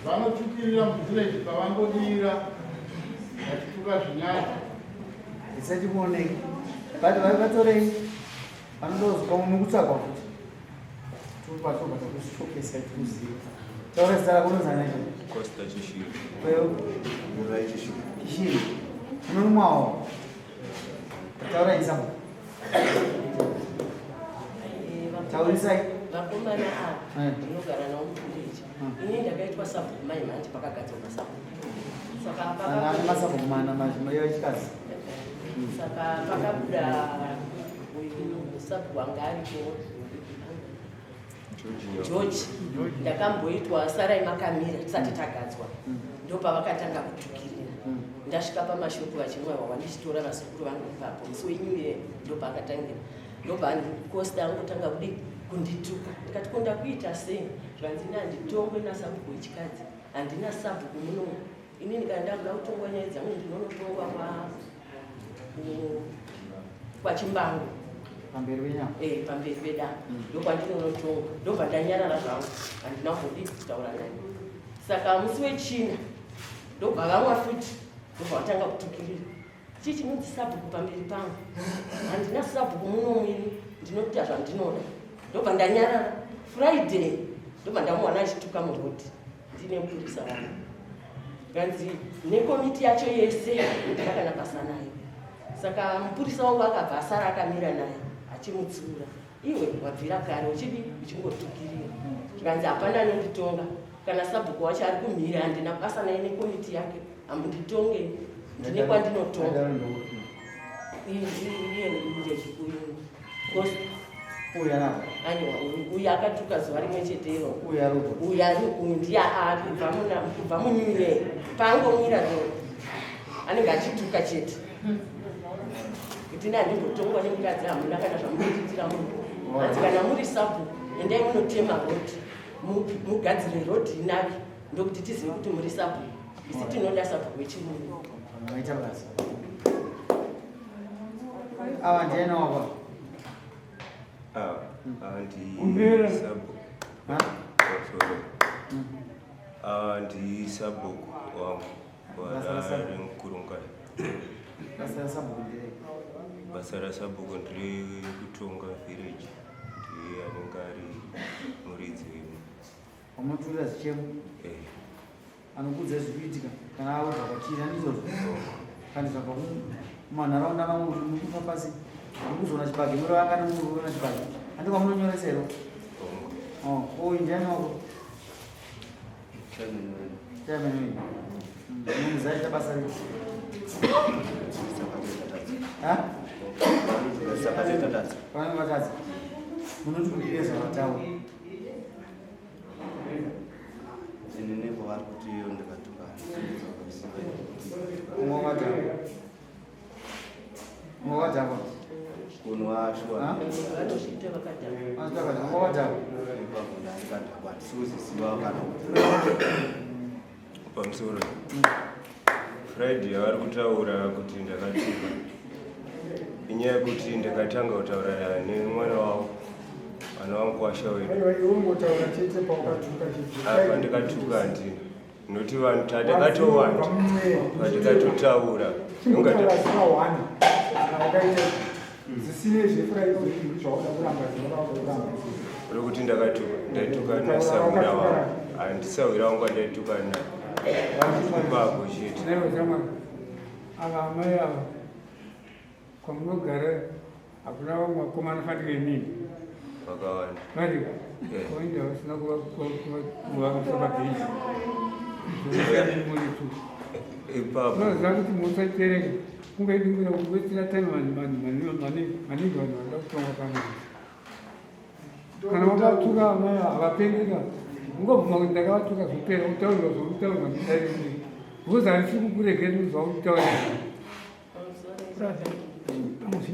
Vanotukirira muvillage pavangodira vachituka zvinyadzi. Isati kuoneka. But vatorei vanondozwa mukutsvagwa futi. Tobva takushokesa tikuziva. Taura zita rako unonzi ani? Costa Chishiri. Kweyo? Murai Chishiri. Chishiri. Unomwawo. Taura isapo. Taurisai. Vakomana ava eh. ndinogara navo muvillage. Hmm. Ini ndakaitwa sabhuku mai manje pakagadzwa masabhuku. Saka masabhuku mana manje mai vechikazi. Eh, saka pakabuda uyu sabhuku anga ariko George ndakamboitwa sarai makamira tisati tagadzwa mm. ndopavakatanga kutukirira mm. ndasvika pamashopu vachimwa wawa ndichitora vazukuru vangu ipapo musi wenew year ndopaakatangira ndobva kosta angotanga kudi kundituka ndikati ko ndakuita sei zvanzi ini handitongwe nasabhuku wechikadzi handina sabhuku muno inini kana ndakuda kutongwa nyaya dzangu ndinonotongwa kwa kwachimbangu pamberi penyama eh pamberi pedama mm. ndokwandinonotonga ndobva ndanyarara zvangu handina kumbodii kutaura naye saka musi wechina ndobva vamwa futi ndobva vatanga kutukirira chii chinonzi sabhuku pamberi pangu handina sabhuku muno mwini ndinoita zvandinoda ndobva ndanyarara friday ndobva ndamuwana achituka murodhi ndine mupurisa wangu kanzi nekomiti yacho yese ndina kana basa nayo saka mupurisa wangu akabva asara akamira naye achimutsiura iwe wabvira kare uchidi uchingotukirira zvikanzi hapana anonditonga kana sabhuku wacho ari kumhiri handina basa naye nekomiti yake hamunditonge ndine kwandinotonga iye ndezvikuyu Aiwa, uyu akatuka zuva rimwe chete iro. Uyu ari uyu ndiye kubva muna kubva munyire paangomira ro anenge achituka chete. Kuti ini handimbotongwa nemukadzi hamuna kana zvamunotiitira munhu. Hanzi kana muri sabhuku endai munotema road mugadzire road inake ndokuti tizive kuti muri sabhuku. Isi tinoda sabhuku wechirume. Maita basa. Ava ndiani wako? Ava, ava ndi sabhuku. Ha? Sorry. Ava ndi sabhuku wangu Basa rasabhuku. vari mukurungai. Basa rasabhuku nderei? Basa rasabhuku nderekutonga village. Ndiye anenge ari muridzi wemo. Wamunoturira zvichemo? Eh. Anokuudza zviri kuitika kana audza kwatiri handizvozvo kana zvabva kumanharaunda mamwe kuti muri kufa pasi muri kuzoona chibage muri vangani muri kuona chibage handi kwamunonyoreserwa oh, uyu ndiani wako chairman wenyu munomuzaita basa rei vanenge vatadza munoti kudii zvavataura Ini nepo vari kuti iyo ndikatuka Ungovadhakwa. Ungovadhakwa. Kunwa shuwa. Vanozviita vakadhakwa. Vanozviita Ungovadhakwa. Ipapo ndandikadhakwa handisi kuziva kana kuti. Pamusoro. Friday yavari kutaura kuti ndakatuka. Inyaya yekuti ndakatanga kutaura nemwana wavo ana wangu wedu. Aiwa iwe ungotaura chete paukatuka chete. Apa ndikatuka handina. Nokuti vanhu tatakatowanda patikatotaura. Chimbotaura zuva one wakaita zvisine zvefurayi zvauda kuramba zvauda kuramba. Rokuti ndakatuka ndaituka nasahwira wangu. Handisahwira wangu andaituka naye. Ipapo chete. Ava amai ava kwamunogara hakuna vamwe vakomana fanike inini vakawanda variko koinda vasina kuvavisa mabhenji muritu ipapo unoziva kuti musaitereka kunge idingira kuwestira time maningi vanhu vanoda kutongwa pamwe kana wakatuka amai havapengeka ungobvuma kuti ndakavatuka zvopera utaurwa zvokutaurwa ndidairii because handisi kukuregeri zvautaurira Musi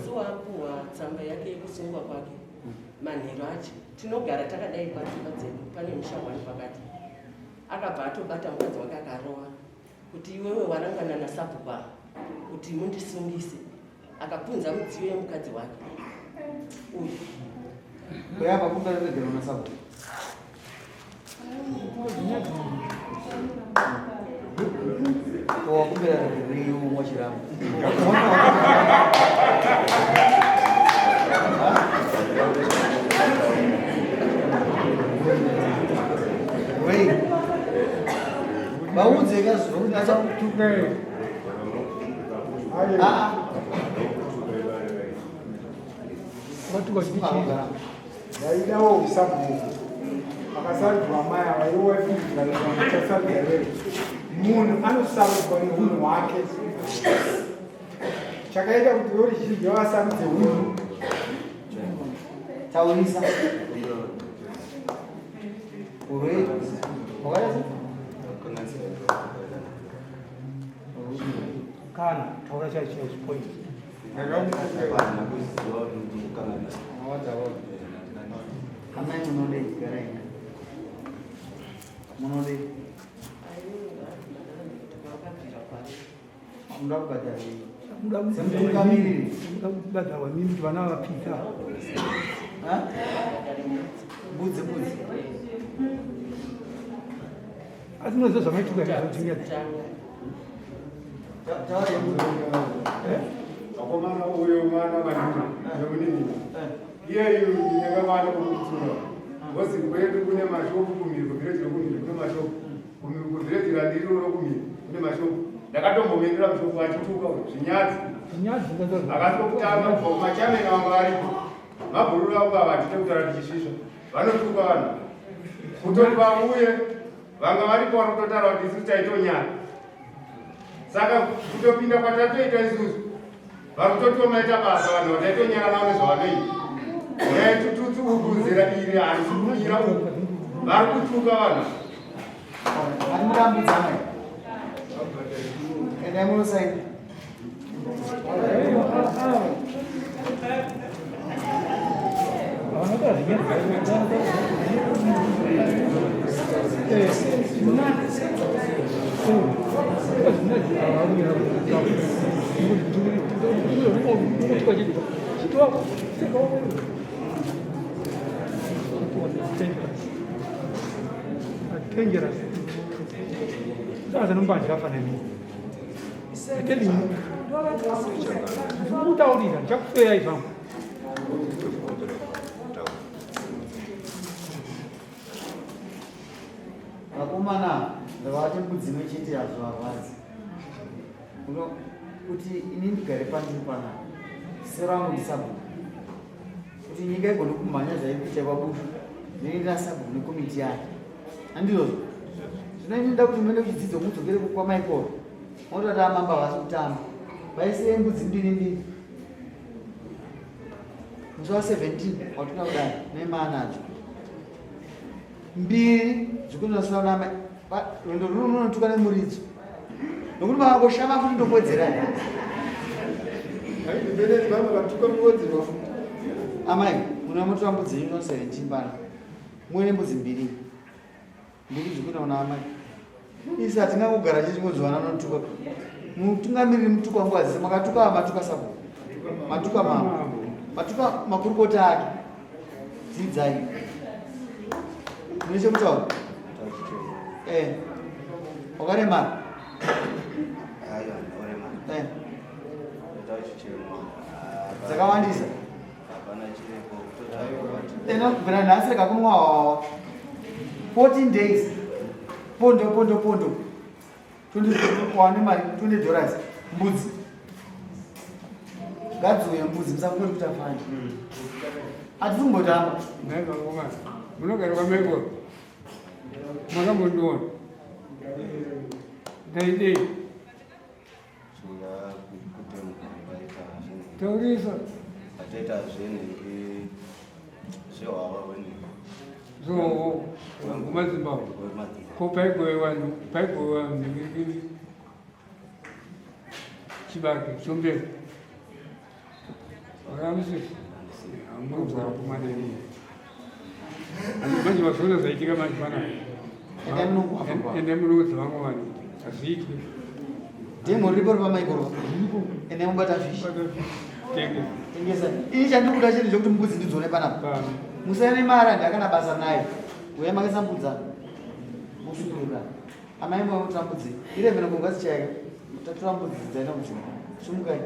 waapuhwa tsamba yake yekusungwa kwake manheru acho tinogara takadai padzimba dzedu pane musha wani pakati akabva atobata mukadzi wake akarova kuti iwewe warangana nasabhuku ava kuti mundisungise akapunza mudziyo yemukadzi wake uyu Kuyapa kumba regerwa nasabhuku. Wakumbira ririyo wachiramba. Wei. Vaudze ka zvokuti Achakutuka Ah, watuka chichi. ah. Vaidawo usabhuku vakasarudzwa mai ava ivo vaifungidzira iwewe. Munhu anosarudzwa neunhu hwake. Chakaita kuti voruzhinji vavasarudze unhu. Taurisa. Uri. Wakaita sei? Kana taura chaicho chaicho point. Handina kuziva kuti ndikukanganisa. Amai munodei garai. Munodei. Munoda kubhadharei? Semutungamiriri. Muda kubhadharwa nini kuti vana vapika. Ha? Mbudzi mbudzi. Asi munoziva zvamaituka here zvotinga. Taura yembudzi. Vakomana, uyo mwana madhura nemunin'ina iyeyu ndinenge mwana kumutsura kozi kwedu kune mashopu kumhiri, kuvhireji rokumhiri kune mashopu, kuvhireji randiriwo rokumhiri kune mashopu. Ndakatombomendera mushopu achituka zvinyadzi. Zvinyadzi. Akatokutanga kubva kumachamena vanga varipo, mabhururu angu ava hatite kutaura tichisvisva, vanotuka vanhu kutoti vauye vanga varipo, vanototaura kuti isusu taitonyara. Saka kutopinda kwatatoita isusu, vari kutotiwo maita basa. Vanhu vataitonyara navo nezvavanoita, yaitututsi uku zera iri harisi kumira uku, vari kutuka vanhu. Ati murambidza amai. Endai munosaina. Vanoda zvinyadzi. Zvinyadzi havamira. Kutuka chete. Chitwa. Seka. Dangerous. Dangerous. Sasa nombanje kafanele. I tell you. Ndikutaurira, ndichakufeya izvangu. Vakomana, ndavati mbudzi imwe chete hazvivarwadzi. Kuti ini ndigare pandiri panapa, sero rangu ndisabhuku. Kuti nyika igone kumhanya zvaikuita kwaBushu, ndinenge ndina sabhuku nekomiti yake, handizvozvo? Zvino ini ndoda kuti muende kuchidzidzo, mudzokere kwamaikoro, mototi amamba havasi kutamba, vaisei mbudzi mbiri mbiri musi wa17 watuna kudai nemaanadzo mbiri dzikunosina nama. Rwendo runo runotuka nemuridzo nokuti makangoshama futi ndokuwedzerai. Vatuka muwedzerwa futi. Amai, muna motora mbudzi yenyu no 17 pano, muine mbudzi mbiri mbiri dzikuenda kuna amai. Isi hatingangogara chichingonzi vana vanotuka, mutungamiriri mutuka nguva dzese. Makatuka, matuka sabhuku, matuka mama, matuka makurukota ake. Dzidzai. Mune chekutaura? Wakaremara? Aiwa, ndaoremara. Ndauchichemo. Dzakawandisa. Hapana chiripo kutoti. Ena kubvira nhasi rega kunwa hwawa 14 days, pondo pondo pondo 20, wane mari $20. Mbudzi ngadziuye, mbudzi musakuri kuita fani, hatisi kumbotamba. Nhai vangomana, munogara kwamaikoro, makambondiona ndaidei? Chinga kutemba zvinhu. Taurisa. Atoita zvenhingi, zvehwawa hwenhingi. So kumazimbabwe ko paigowewa, paigowewa nhingirikini, chibage chomberi wakamusisi muri kugara kumaneni manje. Mazviona zvaitika manje panapa. Endai munokuwa. Endai munoudza vamwe vanhu kuti hazviitwi. Dhemo riripo ripamaikoro, endai mubata fishi. Tenge. Tengesa. Ini chandiri kuda chete chekuti mbudzi ndidzone panapa. Pano. Musaya nemari, handakana basa nayo. Uya makaisa mbudzi apa. Mosununguka. Amai mwa mutambudzi. 11 kungazichayaka. Tatora mbudzi dzaenda mudzimba. Sumukai.